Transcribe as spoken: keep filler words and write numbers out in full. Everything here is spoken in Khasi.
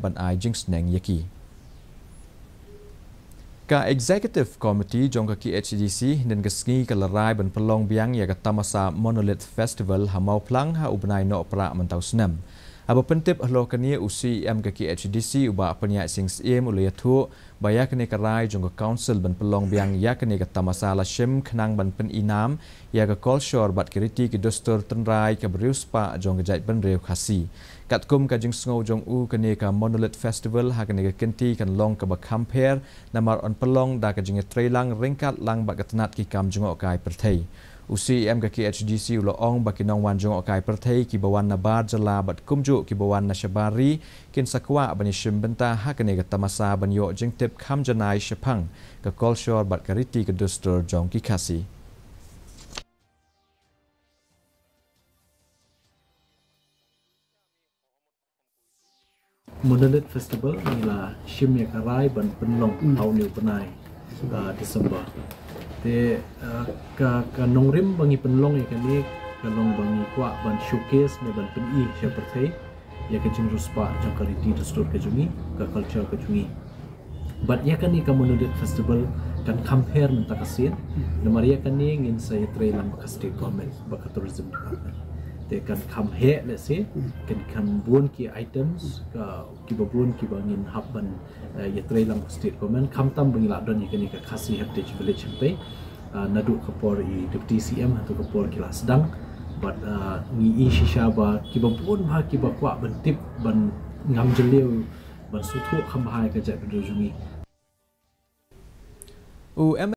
ban ai jingsneng ïa ki. Ka Executive Committee jong ka K H A D C hynnin ka sngi ka la rai ban pynlong biang ïa ka tamasa Monolith Festival ha Mawphlang ha u bnai Nohprah mynta u snem. Haba pyntip halor kane, u C E M ka K H A D C, u Bah Pynïaid Sing Syiem, u la ïathuh ba ïa kane ka rai jong ka Council ban pynlong biang ïa kane ka tamasa la shim khnang ban pynïaid nam ïa ka kolshor bad ki riti ki dustur tynrai kaba riewspah jong ka jaitbynriew Khasi. Katkum ka jingsngew jong u, kane ka Monolith Festival ha kane ka kynti kan long kaba kham pher, namar yn pynlong da ka jingïatreilang ryngkat lang bad ka tnat ki kam jngohkai pyrthei. U C E M ka K H A D C u la ong ba ki nongwan jngohkai pyrthei kiba wan na bar jylla bad kumjuh kiba wan na shabar ri kin sa kwah ban ïashim bynta ha kane ka tamasa ban ïoh jingtip kham janai shaphang ka kolshor bad ka riti ka dustur jong ki Khasi. Monolith Festival ngi la shim ïa ka rai ban pynlong ha une u bnai, uh, December. Te, uh, ka, ka nongrim ba ngi pynlong ïa kane ka long ba ngi kwah ban showcase ne ban pyni sha pyrthei ïa ka jingriewspah jong ka riti dustur ka jong ngi, ka culture ka jong ngi. Bad ïa kane ka Monolith Festival kan kham pher mynta ka sien. Namar ïa kane ngin sa ïatreilang bad ka State Government, bad ka Tourism Department. Te kan kham heh lehse, kan kham bun ki items, ka, kiba bun kiba ngin hap ban, uh, ïatreilang bad State Government. Khamtam ba ngi la don ïa kane ka Khasi Heritage Village hangtei. Uh, naduh ka por i Deputy C M haduh ka por ki la sdang. Bad, uh, ngi i shisha ba kiba bun bha kiba kwah ban tip ban ngam jylliew ban sngewthuh kham bha ïa ka jaitbynriew jong ngi. U M